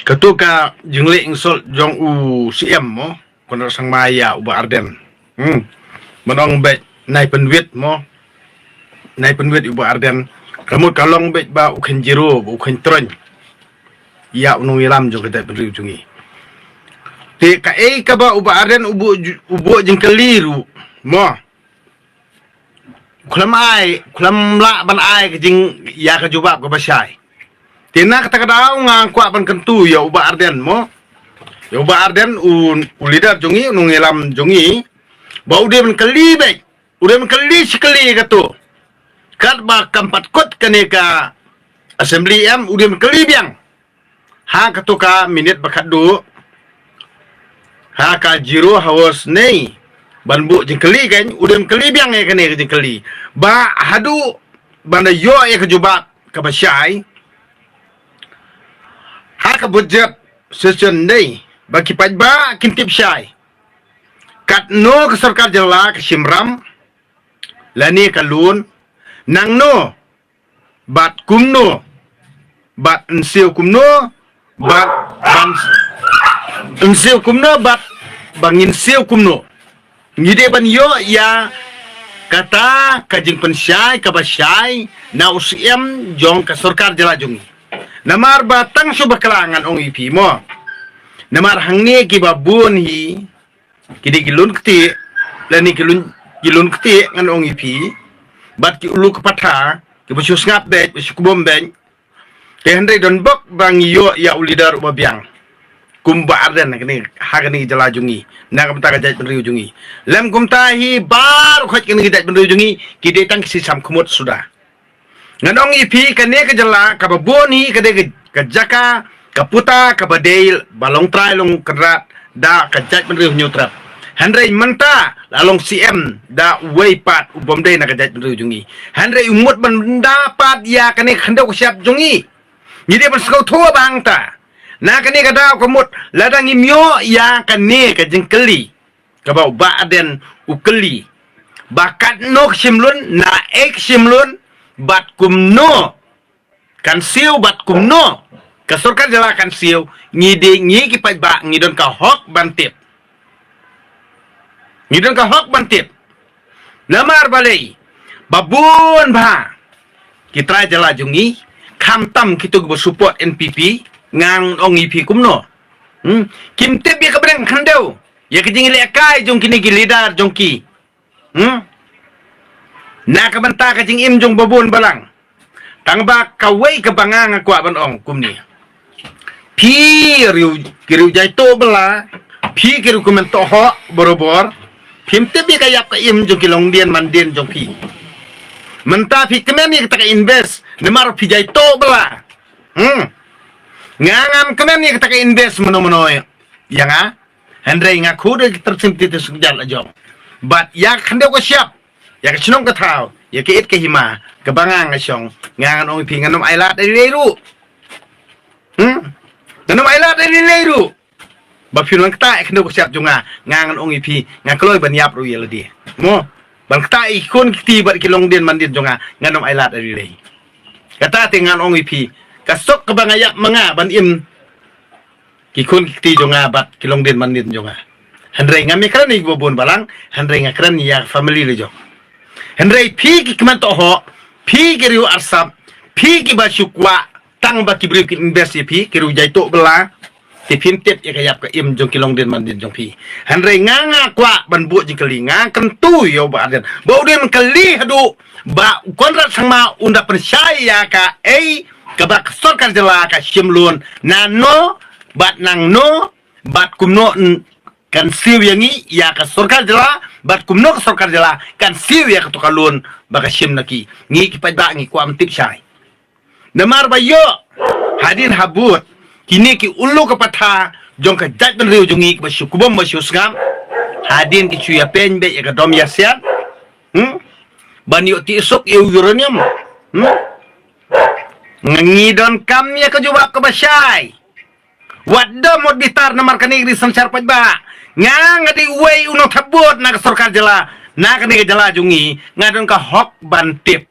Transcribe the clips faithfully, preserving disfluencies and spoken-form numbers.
Kato ka jingleh insult jong u C M mo, Conrad Sangma ïa u Bah Ardent. Hmm. Ban ong bad nai pynwit mo. Nai pynwit u Bah Ardent. Ka mut ka long bad ba u khein jiro, u khein troiñ ïa u nongïalam jong ka jaitbynriew jong ngi. Te kaei kaba u Bah Ardent u buh ju-, u buh jingkylli ruh mo. Khlem ai, khlem lah ban ai ka jing ïa ka jubab kaba shai. Te na kata ka daw nga kwah ban kyntu ïa u Bah Ardent mo. Ïa u Bah Ardent u, u leader jong ngi, u nongïalam jong ngi. Ba u dei ban kylli bad, u dei ban kylli shi kylli kato. Katba kam pat kut kane ka assembly em, u dei ban kylli biang. Ha kato ka minit ba khatduh. Ha ka zero hours nei. Ban buh jingkylli kan, u dei ban kylli biang ïa kane ka jingkylli. Ba haduh ban da ïoh ïa ka jubab kaba shai. Ha ka budget session nei. Ba ki paidbah kin tip shai. Katno ka sorkar jylla ka shim ram. Lane ka loan. Nangno. Bad kumno. Bad yn siew kumno. Bad ban yn siew kumno. Bad ba ngin siew kumno. Ngi dei ban ïoh ïa kata ka jingpynshai kaba shai na u C M jong ka sorkar jylla jong ngi. Namar ba tang shu bakla ngan ong ïa phi mo. Namar hangne kiba bun hi ki dei ki lun ktieh, lane ki lun, ki lun ktieh ngan ong ïa phi. Bad ki ulu ka patha, kiba shu sngap bad, ba shu kbom bad. Te hynrei don bok ba ngi ïoh ïa u leader uba biang. Kum Bah Ardent ha kane, ha kane ka jylla jong ngi. Na ka bynta ka jaitbynriew jong ngi. Lem kumta hi baroh khoit kane ka jaitbynriew jong ngi, ki dei tang ki shisam khmut suda. Ngan ong ïa phi kane ka jylla kaba bun hi ka dei ka, ka jaka, ka puta, kaba dei ba long trai long kynrad da ka jaitbynriew Hynñiewtrep. Hynrei mynta la long C M da uwei pat u bym dei na ka jaitbynriew jong ngi. Hynrei u mut ban da pat ïa kane ka khyndew ka shyiap jong ngi. Ngi dei ban sngewthuh ba hangta. Na kane ka daw ka mut lada ngim ïoh ïa kane ka jingkylli. Kaba u Bah Ardent u kylli. Ba katno ka shim loan, naei ka shim loan, bad kumno kan siew bad kumno ka sorkar jylla kan siew, ngi dei ngi ki paidbah ngi don ka hok ban tip. Ngi don ka hok ban tip. Namar balei, ba bun bha ki trai jylla jong ngi, khamtam kito kiba support N P P, ngan ong ïa phi kumno. Hmm? Kim tip ïa ka bneng khyndew, ïa ka jinglehkai jong kine ki leader jong ki. Hmm? Na ka bynta ka jingim jong ba bun balang. Tang ba kawei kaba nga nga kwah ban ong kumne. Phi riew, ki riew jaituh bylla, phi ki riew kmen tohok barabor, phim tip ïa ka ïap ka im jong ki longdien mandien jong phi. Mynta phi kmen ïa kata ka invest, namar phi jaituh bylla. Hmm. Nga ngam kmen ïa kata ka invest mano mano ïa nga. Hynrei nga khuda ki tyrsim ti te suk jal ajong. Bad ïa ka khyndew ka shyiap, ïa ka shnong ka thaw, ïa ka it ka hima, kaba nga nga shong, nga ngan ong ïa phi ngan ym ailad ïa lei ruh. Hmm? Ngan ym ailad ïa lei ruh. Ba phin wan kta ïa ka khyndew ka shyiap jong nga, nga ngan ong ïa phi, nga kloi ban ïap ruh ïa lade. Mo, ban kta ïa ki khun ki kti bad ki longdien mandien jong nga, ngan ym ailad ïa lei. Kata te ngan ong ïa phi, ka suk kaba nga ïap ma nga ban im ki khun ki kti jong nga bad ki longdien mandien jong nga. Hynrei ngam ïakren ïa kiba bun balang, hynrei nga kren ïa ka family la jong. Hynrei phi ki kmen tohok, phi ki riew arsap, phi kiba shu kwah tang ba ki briew kin invest ïa phi, ki riew jaituh bylla, te phim tip ïa ka ïap ka im jong ki longdien mandien jong phi. Hynrei nga nga kwah ban buh jingkylli, nga kyntu ïa u Bah Ardent. Ba u dei ban kylli haduh ba u Conrad Sangma un da pynshai ïa kaei kaba ka sorkar jylla ka shim loan nano bad nangno bad kumno n-, kan siew ïa ngi ïa ka sorkar jylla bad kumno ka sorkar jylla kan siew ïa kato ka loan ba ka shim na ki. Ngi ki paidbah ngi kwah ban tip shai. Namar ba ïoh hadien habud kine ki ulu ka patha jong ka jaitbynriew jong ngi kiba shu kbom ba shu sngap. Hadien ki shu ïa peiñ beit ïa ka dom ïa siat. Hmm? Ban ïoh tih suk ïa u uranium. Hmm? Ngi donkam ïa ka jubab kaba shai. Wat dom wat bitar namar kane ka dei synshar paidbah. Nga nga dei uwei u nongthep vote na ka sorkar jylla, na kane ka jylla jong ngi, nga don ka hok ban tip.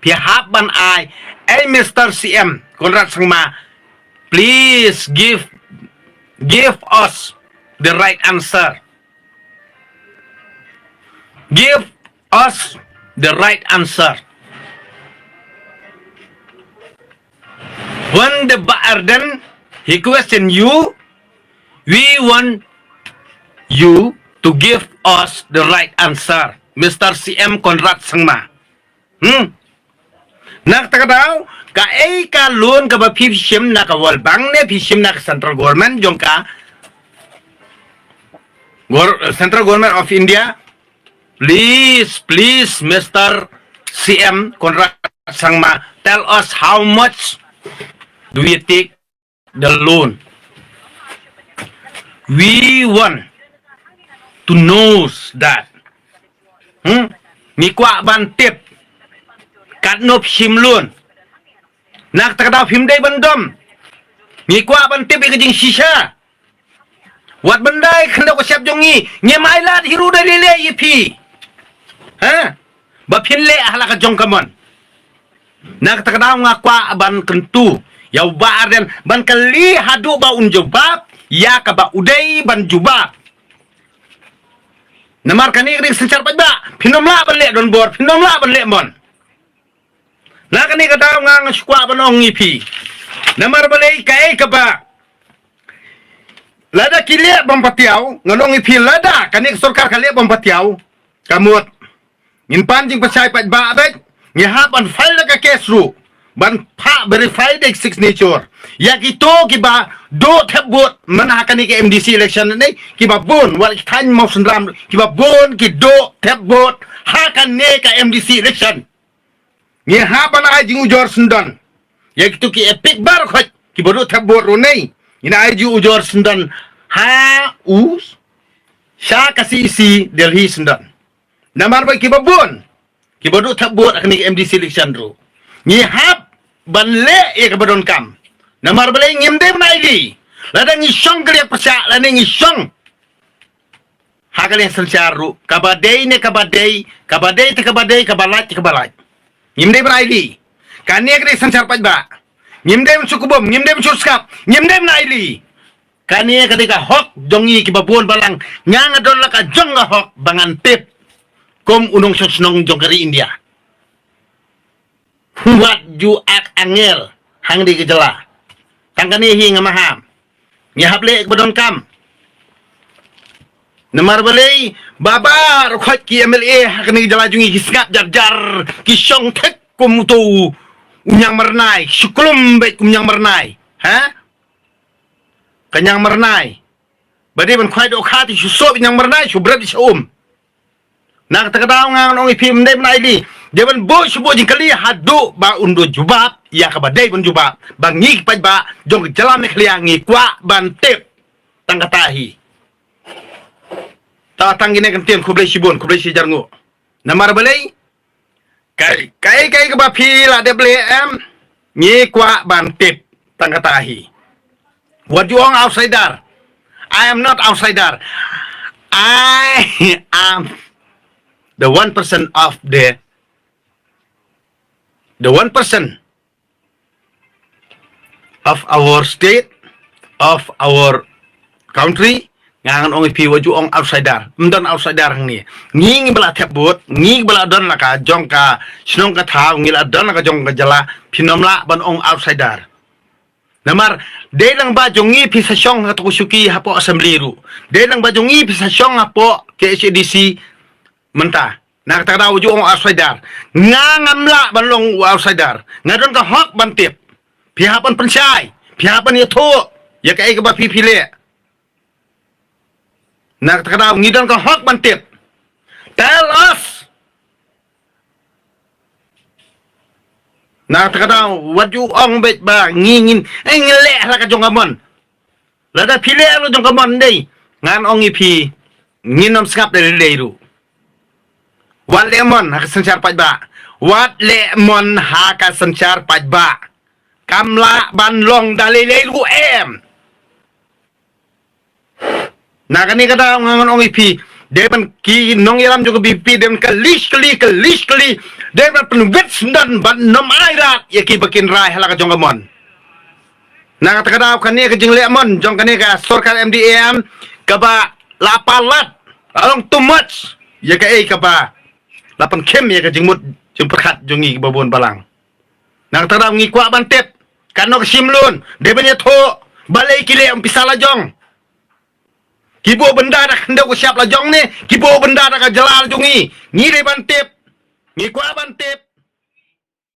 Phi hap ban ai, ei Mister C M Conrad Sangma, please give, give us the right answer. Give us the right answer. When the Bah Ardent, he question you, we want you to give us the right answer, Mister C M Conrad Sangma. Hmm? Na kata ka daw, kaei ka loan kaba phi shim na ka World Bank ne phi shim na ka Central Government jong ka Gor-, Central Government of India? Please, please, Mister C M Conrad Sangma, tell us how much do you take the loan. We want to know that. Hmm? Ngi kwah ban tip katno phi shim loan. Na kata ka daw phim dei ban dom. Ngi kwah ban tip ïa ka jingshisha. Wat ban dei khyndew ka shep jong ngi, ngim ailad hi ruh da lei lei ïa phi. Ha? Ba phin leh ha la ka jong ka mon. Na kata ka daw nga kwah ban kyntu ïa u Bah Ardent ban kylli haduh ba un jubab ïa kaba u dei ban jubab. Namar kane ka dei ka synshar paidbah, phin ym lah ban leh donbor, phin ym lah ban leh mon. Na kane ka daw nga nga shu kwah ban ong ïa phi. Namar balei kaei kaba, lada ki leh bym patiaw, ngan ong ïa phi, lada kane ka sorkar ka leh bym patiaw, ka mut ngin pan jingpynshai paidbah beit, ngi hap ban file da ka case ruh ban phah verify da ka signature ïa kito kiba duh thep vote man ha kane ka M D C election ne, kiba bun, wat ki thaiñ Mawsynram, kiba bun ki duh thep vote ha kane ka M D C election. Ngi hap ban ai jingujor syndon ïa kito ki EPIC baroh khoit kiba duh thep vote ruh ne, ngin ai jingujor syndon ha u, sha ka C E C Delhi syndon. Namar ba kiba bun kiba duh thep vote ha kane ka M D C election ruh ngi hap ban leh ïa kaba donkam. Namar balei? Ngim dei ban ailad. Lada ngi shong ka liang pyrshah lane ngi shong ha ka liang synshar ruh, kaba dei ne kaba dei, kaba dei te kaba dei, kaba lait te kaba lait, ngim dei ban ailad. Kane ka dei synshar paidbah. Ngim dei ban shu kbum, ngim dei ban shu skap, ngim dei ban ailad. Kane ka dei ka hok jong ngi kiba bun balang. Nga nga don la ka jong ka hok ba ngan tip kum u nongshong shnong jong ka ri India. Wat ju ak angel hangdei ka jylla. Tang kane hi nga maham. Ngi hap leh kaba donkam. Namar balei? Ba baroh khoit ki M L A ha kane ka jylla jong ngi ki sngap jar jar, ki shong thik kum uto u Ñiang Myrnai, shu klum beit kum Ñiang Myrnai. Ha? Ka Ñiang Myrnai ba dei ban khwai dohkha te shu sop Ñiang Myrnai, shu bret sha um. Na kata ka daw nga ngan ong ïa phi, ym dei ban ailad. Dei ban buh shu buh jingkylli haduh ba un duh jubab ïa kaba dei ban jubab. Ba ngi ki paidbah jong ka jylla Meghalaya ngi kwah ban tip. Tang kata hi. Ta tang kine ki ktien, khublei shibun, khublei shi hajar nguh. Namar balei? Kaei kaei kaei kaba phi la dep leh em, ngi kwah ban tip. Tang kata hi. Wat ju ong outsider. I am not outsider. I am the one percent of the, the one percent of our state, of our country. Nga ngan ong ïa phi, wat ju ong outsider. Ym don outsider hangne. Ngi ngi ba la thep vote, ngi ba la don la ka jong ka shnong ka thaw, ngi la don la ka jong ka jylla, phin ym lah ban ong outsider. Namar dei lang ba jong ngi phi sa shong ha to ka shuki hapoh assembly ruh. Dei lang ba jong ngi phi sa shong hapoh K H A D C mynta. Na kata ka daw ju ong outsider. Nga ngam lah ban long u outsider. Nga don ka hok ban tip. Phi hap ban pynshai, phi hap ban ïathuh ïa kaei kaba phi phi leh. Na kata ka daw ngi don ka hok ban tip. Tell us. Na kata ka daw wat ju ong beit ba ngi ngin, eh, ngin leh ha la ka jong ka mon. Lada phi leh ha la jong ka mon dei, ngan ong ïa phi, ngin ym sngap da lei lei ruh. Wat leh mon ha ka synshar paidbah. Wat leh mon ha ka synshar paidbah. Kam lah ban long da lei lei ruh em. Na kane ka daw nga ngan ong ïa phi, dei ban ki nongïalam jong ka B P P dei ban kylli kylli kylli kylli, dei ban pynwit syndon ban ym ailad ïa kiba kin rai ha la ka jong ka mon. Na kata ka daw kane ka jingleh mon jong kane ka sorkar M D A M kaba la palat, la long too much ïa kaei kaba la pynkhim ïa ka jingmut jingpyrkhat jong ngi kiba bun balang. Na kata ka daw ngi kwah ban tip, katno ka shim loan, dei ban ïathuh, balei ki leh ym pisa la jong. Ki buh bynda da ka khyndew ka shyiap la jong ne ki buh bynda da ka jylla la jong ngi? Ngi dei ban tip, ngi kwah ban tip.